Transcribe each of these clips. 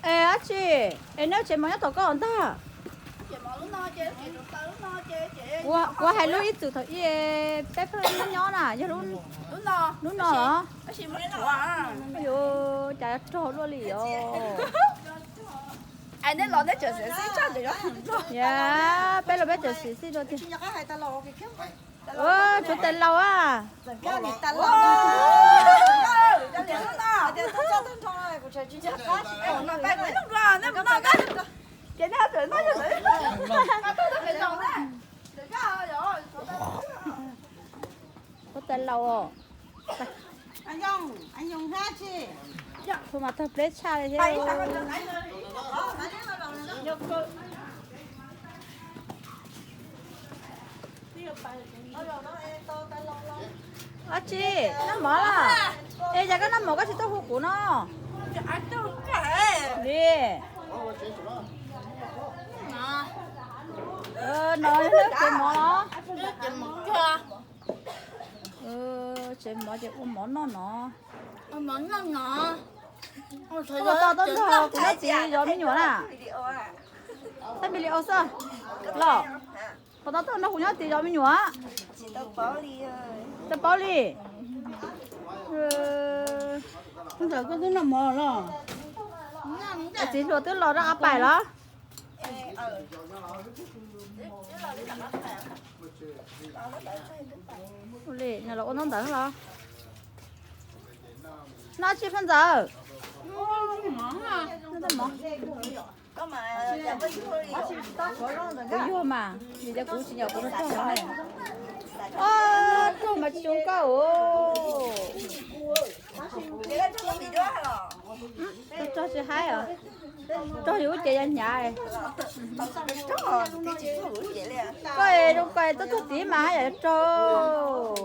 Es dab tsi? Es neb tsev mov nyob tom koj ntag. Kuv hais lub ib txwm thaum ub peb pheej nyob nyob na, yog lub no los? Yus cas rog luaj li os. Yam, peb los peb tseem xis xij dua tiag. Tshuav tais laus a. Tshuav tais laus os. Thaum mas tawg pleb tshaj li thiab. Dab tsi? Noj mov los? Es cas koj noj mov koj tsis tuaj hu kuv no? Li, no yog neb tsev mov los? Tsev mov ces ua mov noj no. Ua mov noj no. Koj puas tau tuaj nrog kuv nyob tid zov me nyuam na? Thaij video xwb los? Puas tau tuaj nrog kuv nyob tid zov me nyuam? Tsis paub li. Ntxawm, koj twb noj mov los? Txiv hluas twb los rau av pais los? Ua li, nws los ua ntaub ntawv los? Noj tsi poj ntxawm? Kuv yuag mas, vim tias kuv tsis nyiam kuv rog rog. Rog mas tsis zoo nkauj. Rog tsis haib os. Rog yus lub cev yog hnyav. Koj zoo koj tuaj txog tid mas haj yam rog.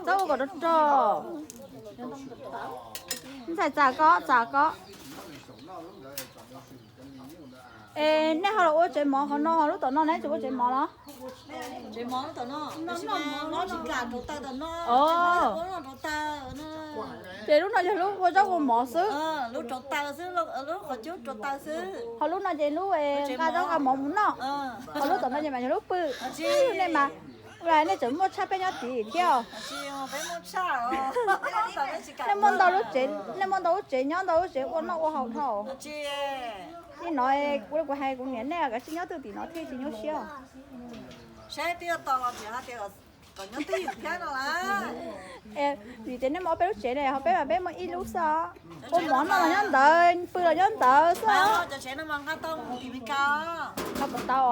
Txhob ua kom rog rog. Ntxhais txam koj, txam koj. Es nej ho los ua tsev mov qhov no, lub tom no neb tsis ua tsev mov los? Ces lub no yog lub ua zaub ua mov xwb. Ho lub no ces lub nqa zaub nqa mov mus noj. Ho lub tom no ces mas yog lub pw. Nej mas, nej tseem muaj tshaj peb nyob tid thiab. Nej muaj ntau lub tsev, nej muaj ntau lub tsev nyob, ntau lub tsev ua noj ua haus dhau. Li no kuv, kuv hais kuv niam nej kav tsij nyob twj tim no thiaj tsis nyuaj siab. Vim tias nej muaj ob peb lub tsev ne, ho peb mas peb muaj ib lub xwb. Ua mov noj los nyob ntawd, pw los nyob ntawd xwb. Nqa tau,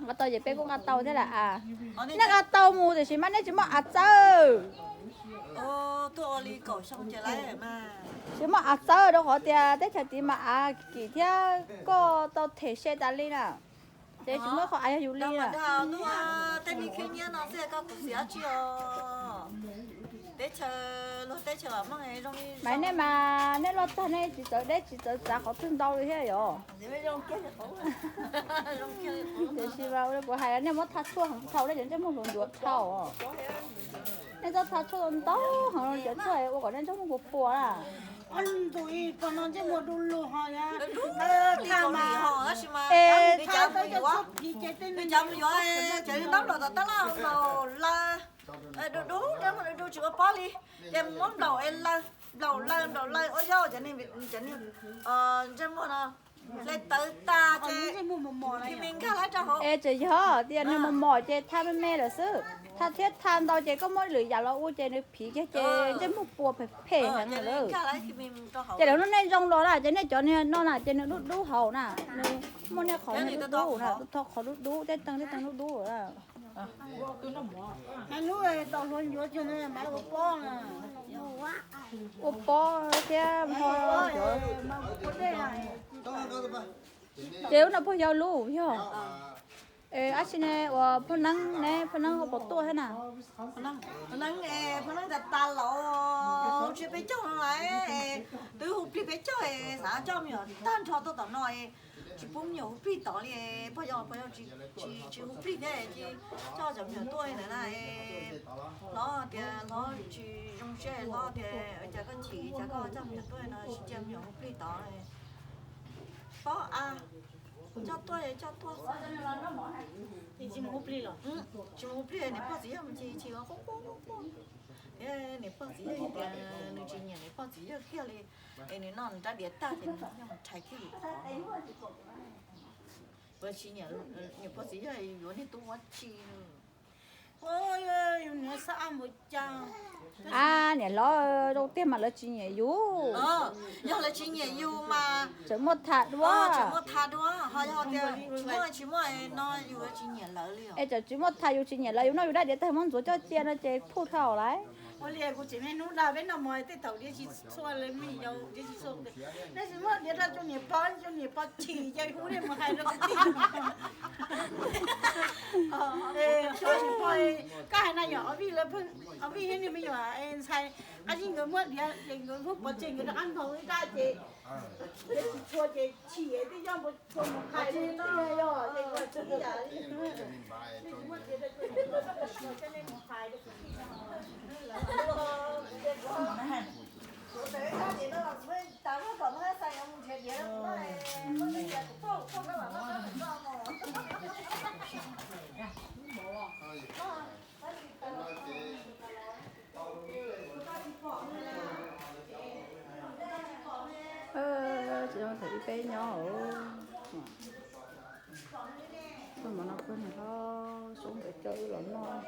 nqa tau ces peb kuj nqa tau thiab lam as. Nej nqa tau mus tiam sis mas nej tsis muaj av txawb. Tsis muaj av txawb rau qhov tias teb chaws tid mas av kim thiab koj tau them se tas li na. Ces tsis muaj qhov av yog yus li na. Mas nej mas nej loj tag nej tsis txawv deb tsis txawv txav qhov twg ntau li thiab yom. Tiam sis mas ua li kuv hais, nej muab thaj tshuaj heev dhau, nej cov ntsej muag hluas ncuav dhau. Nej txhob thaj tshuaj ntau heev, cov tshuaj ua kom nej ntsej muag puas puas na. Es thaum yuav, ces ntaub nplaum tom tab laj nplaum lawm, du du, ntsej muag du du tsis ua pob li, ces muab nplaum es lawv, nplaum lawv nplaum lawv ua yog cov, cov ntsej muag no hle tawv tas ces me nkag lawm rau hauv. Es tseem yog tias nws mos mos ces tha me me lawm xwb, tha thiab tha ntau ces koj muab lwm yam los ua ces nws phiv kiag ces ntsej muag puas phem phem heev lawm. Ces lawv lub nej zoo los na ces nej cov no na ces nws dub dub hauv na, nws muaj nej qhov nws dub dub na, qhov dub dub tej teeg tej teeg dub dub. Ua pob thiab. Ces lub no puas yog lub yog? Ab tsi ne, uas phoj neeb ne, phoj neeb ho puas tuaj thiab na? Phoj neeb, phoj neeb tas tas los tsis peb caug no lawm, twb hu plig peb caug xav coj me nyuam tag nrho tuaj tom no, Tsis pub me nyuam hu plig tod li, pog yog pog yog tsis, tsis hu plig thiab ces coj cov me nyuam tuaj li ntawd na. Hlob tias hlob tsis zoo siab, hlob tias cas koj chim, cas koj coj me nyuam tuaj no, tsis cia me nyuam hu plig tod. Pob a, coj tuaj coj tuaj xwb. Tsis mus hu plig, niam pog txiv yawg mus ces chim quaj quaj quaj. Thiab niam pog txiv yawg tias nws tsis nyiam niam pog txiv yawg kiag li, es nws noj nws rab diav tag ces nws mus rhais kiag lwm qhov. Tsis nyiam niam pog txiv yawg yuav niag tub ua tsi. Yus niam xab a mus cas. A, niam hlob zoo tiag mas lawv tsis nyiam yus. Yog lawv tsis nyiam yus mas tseem muaj tham dua, tseem muaj tham dua, ho yog tias tsis muaj, tsis muaj no yus tsis nyiam lawv li. Es tseem tsis muaj tham, yus tsis nyiam lawv, yus noj yus dab diav tag muab ntxuav coj cia no ces phuj dhau lawm. Ua li kuv tseem niaj hnub dag peb noj mov tej thaum diav tsis txhua li, me nyuam diav tsis txhua, tab sis muab diav rau cov niam pog, cov niam pog chim ces hu nej mus hais rau kwv tij. Koj hais na yog ob vij, ob vij thiab niag me nyuam ntxhais, qab zib nkawd muab diav ces nkawd muab pov tseg nkawd rov qab ntaus ib dab ces diav tsis txhua ces chim twb yog npua txhua mus hais li no yog ces ua tsis ib yam li. Tsis zoo thaum ib peb nyob os. Koj mov no koj niam hlob soob ntawd coj wb los noj.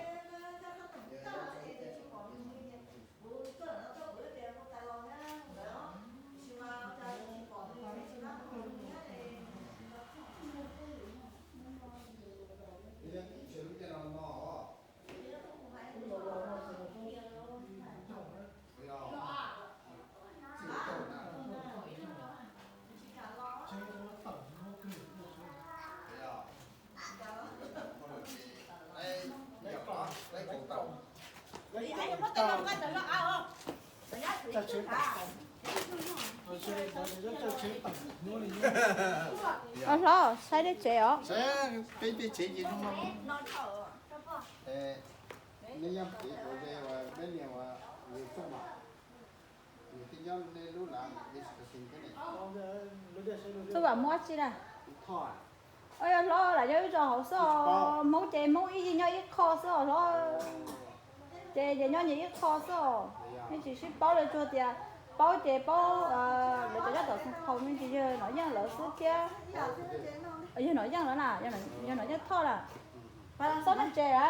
Hlob, saib deb tsev os. Peb tej tsev ces zoo no. Txuj vam muab tsi na. Yog hlob lam nyob ib zos hauv xwb os, Hmoob ces Hmoob ib yig nyob ib qho xwb os hlob. Ces ces nyob nyias ib qho xwb os. Nej tsis sib paub li, tsuas tias paub ces paub lawv cov nyob tom Xeev Khaus me ntsis yawg Nom Yeej lawv xwb thiab. Yawg Nom Yeej lawv na, yawg Nom Yeej Thoj lawm. Txob nej tsev lawm.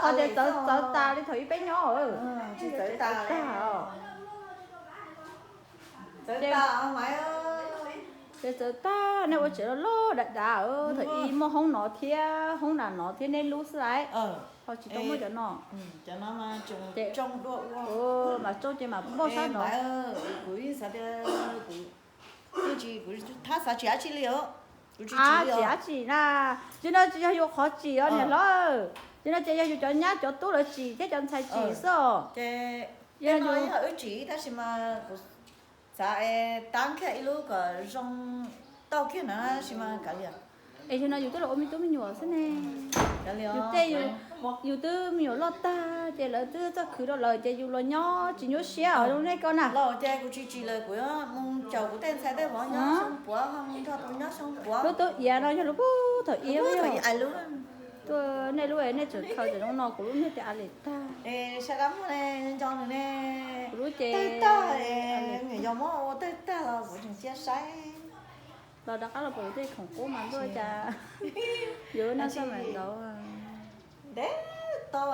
Qhov tias txawv txawv tas li thaum ib peb nyob. Txawv tag. Ces txawv tag, nej ua tsev loj loj dav dav, thaum ib muaj hoob no thiab hoob na no thiab nej lub xwb lawm. Ho tsis tau muaj cov no. Mas tsoo ces mas npauj sab no. Kuv yeej xav tias kuv yeej tsis, kuv thab xav tsis dab tsi li os. Kuv tsis tsim dab tsi na. Yog no ces yog yus qhov tsim os niam hlob. Yog no ces yog yus cov nyab cov tub lawv tsim thiab cov ntxhais tsim xwb os. Ces yog no yog wb tsim tab sis mas kuv xav tab kiag ib lub kom zoo tau kiag na tab sis mas kav liam. Es yog no yus twb los ua me tub me nyuam xwb ne. Yus tej, yus twb me nyuam loj tag ces lawv twb txoj khwv rau lawv ces yus los nyob tsis nyuaj siab os zoo nej koj na. Los ces kuv tsis tsim lawm, kuv yuav mus caum kuv tej ntxhais tej vauv nyob xyoo puav, ho mus nrog tus nyob xyoo puav. Lub tub iav no yog lub pug thaum ib lub. Tuaj nej lub nej tseem khaws tseem zoo no, kuv lub niag tias a li tag. Sawv daws muaj nco nws ne. Kuv lub ces tawg tag, niam yog muab ua tawg tag los kuv tseem cia saib. Los rov qab los pom tej khoom qub mas ntuj cas yuav noj xoj mas ntau. Ntev tau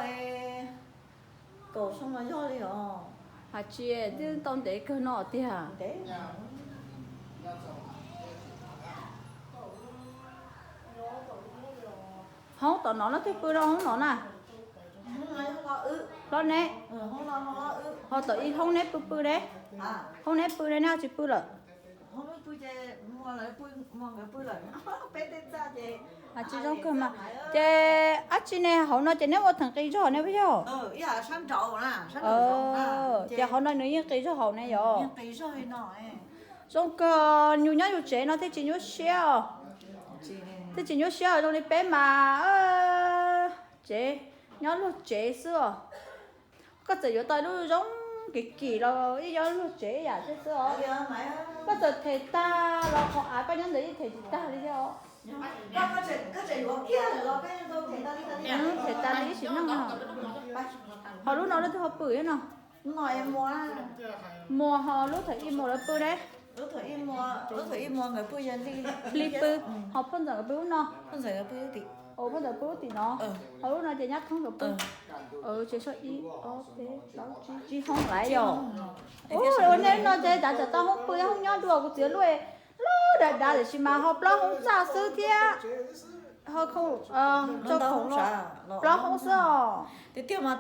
kaum xyoo los yog li os. Hais tsis twb tau ntev kawg no tiag. Hoob tom no no twb pw no hoob no na. Hlob neb, ho tom ib hoob neb pw pw ne. Hoob neb pw ne, neb ho tsis pw lawm. Tsis zoo kawg mas. Ces dab tsi ne, hauv no ces neb ua theem qis zog ne puas yog? Ces hauv no nws yeej qis zog hauv ne yog. Zoo kawg, yus nyob yus tsev no thiaj tsis nyuaj siab os. Thiaj tsis nyuaj siab os, zoo li peb mas tsev, nyob luag tsev xwb os. Koj txawm yuav tau lub zoo kim kim los yeej nyob luag tsev ib yam thiab xwb os. Koj txawm them tag los qhov av koj nyob ntawd yeej them tsis tag li thiab os. Them tas li ib sim neej no. Ho lub no leej twg ho pw thiab no? Muas ho lub thaum ib muas lawv pw ne? Hli pw, ho phauj ntxawm nkawd pw lub no. Phauj ntxawm pw lub tim no, ho lub no ces nyab thoob nkawd pw. Ces soj ib ob peb plaub tsib, tsib hoob lawm yom. Ua nej no ces cav tsam tau hoob pw hoob nyob dua kuv txiv lub lub dav dav tiam sis mas ho plaub hoob txaj xwb thiab. Ho plaub hoob xwb os. Tim no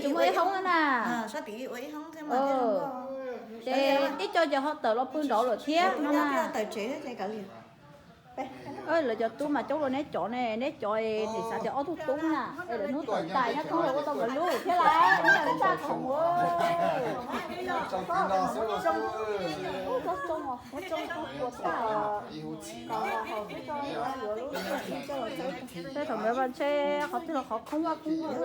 tsis muaj ib hoob na. Ces ib co ces ho tawm los pw nraud lawm thiab no na. Lawv cov tub mas coob dua neb cov ne, neb cov es nim xav tias ob tug tub na, es lawv hnub tawm tas nyob thoob lawv ua tau nkawd lub thiab lawm, neb txaj khoom ua. Tej thaum ntawd mas ntshe qhov twg los qhov khoob vaj khoob ua.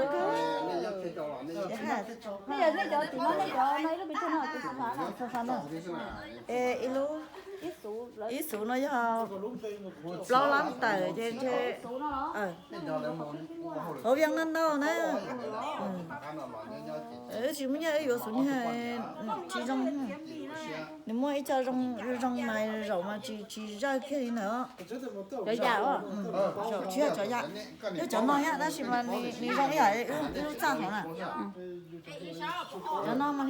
Nej yog nej cov tim no, nej cov no ib lub pes tsawg no? Ib xuv no yog plaub lab tawm ces ntshe hauv viaj no ntau na. Wb tsis muaj nyiaj wb yuav xuv nyiaj tsis zoo. Nws muaj ib co zoo zoo mas zaum mas tsis zawj kiag li ntawd. Cov yam, zaum tsis yog cov yam, yog cov no thiab tab sis mas nws zoo ib yam wb lub txaj hauv na. Cov no mas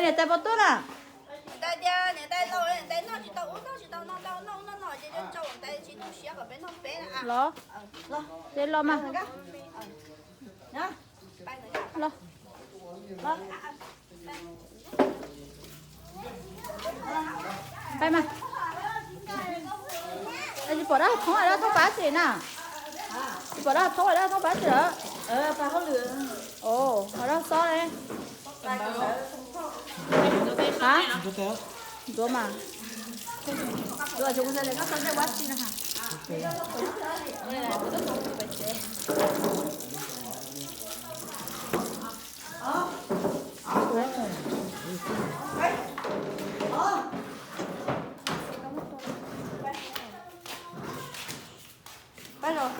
Niam tais puas tuaj na? Los, ces los mas. Los. Pais mas. Tsis pom dab thoob dab thoob pab xwb na. Tsis pom dab thoob dab thoob pab xwb lawm. Ov, dab xob ne. Ha? Ntxuav mas. Ntxuav, kuv xav tias koj tau tej ua tsi no ha. Pab los.